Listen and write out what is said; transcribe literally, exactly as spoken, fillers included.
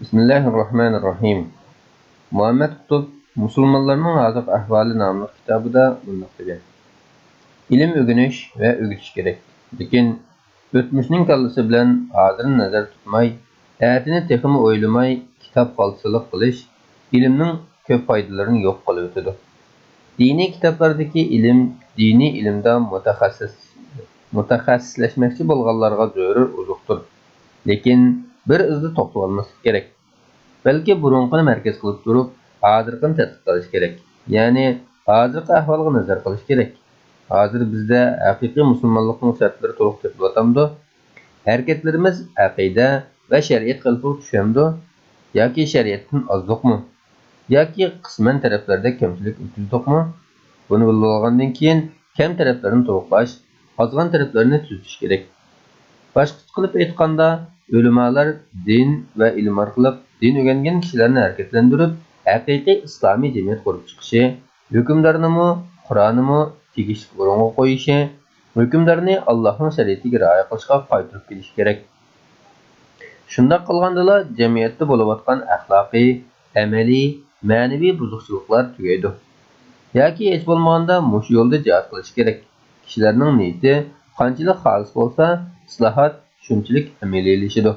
بىسمىللاھىررەھمانىررەھىم. مۇھەممەد قۇتۇب مۇسۇلمانلارنىڭ ھازىرقى ئەھۋالى ناملىق كىتابىدا مۇنداق دېگەن: ئىلىم ئۆگىنىش ۋە ئۆگىتىش كېرەك، لېكىن ئۆتمۈشنىڭ كاللىسى بىلەن ھازىرنى نەزەردە تۇتماي، ئەتىنى تېخىمۇ ئويلىماي، كىتاب خالتىسىلىق قىلىش ئىلىمنىڭ كۆپ پايدىلىرىنى يوق قىلىۋېتىدۇ. دىنىي كىتابلاردىكى ئىلىم دىنىي ئىلىمدا مۇتەخەسسىس، مۇتەخەسسىسلەشمەكچى بولغانلارغا زۆرۈر ئوزۇقتۇر. لېكىن بىر ئىزدا توختىۋالماسلىق كېرەك. بەلكى بۇرۇنقىنى مەركەز قىلىپ تۇرۇپ، ھازىرقىنى تەتقىق قىلىش كېرەك. يەنى ھازىرقى ئەھۋالغا نەزەر قىلىش كېرەك. ھازىر بىزدە ھەقىقىي مۇسۇلمانلىقنىڭ شەرتلىرى تولۇق تېپىلىۋاتامدۇ؟ ھەرىكەتلىرىمىز ئەقىدە ۋە شەرىئەت قېلىپىغا چۈشەمدۇ؟ ياكى شەرىئەتتىن ئازدۇقمۇ؟ ياكى قىسمەن تەرەپلەردە كەمچىلىك ئۆتكۈزدۇقمۇ؟ بۇنى بىلىۋالغاندىن كېيىن، كەم تەرەپلەرنى تولۇقلاش، ئازغان تەرەپلەرنى تۈزىتىش كېرەك. باشقىچە قىلىپ ئېيتقاندا، ئۆلىمالار دىن ۋە ئىلىم ئارقىلىق دىن ئۆگەنگەن كىشىلەرنى ھەرىكەتلەندۈرۈپ، ھەقىقىي ئىسلامىي جەمئىيەت قۇرۇپ چىقىشى، ھۆكۈمدارنىمۇ، قۇرئاننىمۇ تېگىشلىك ئورۇنغا قويۇشى، ھۆكۈمدارنى ئاللاھنىڭ شەرىئىتىگە رىئايە قىلىشقا قايتۇرۇپ كېلىشى كېرەك. شۇنداق قىلغاندىلا جەمئىيەتتە بولۇۋاتقان ئەخلاقىي، ئەمەلىي، مەنىۋى بۇزۇقچىلىقلار تۈگەيدۇ. ياكى ھېچ بولمىغاندا مۇشۇ يولدا جىھاد قىلىش كېرەك. كىشىلەرنىڭ نىيىتى قانچىلىك خالىس بولسا، ئىسلاھات شۇنچىلىك ئەمەلىيلىشىدۇ.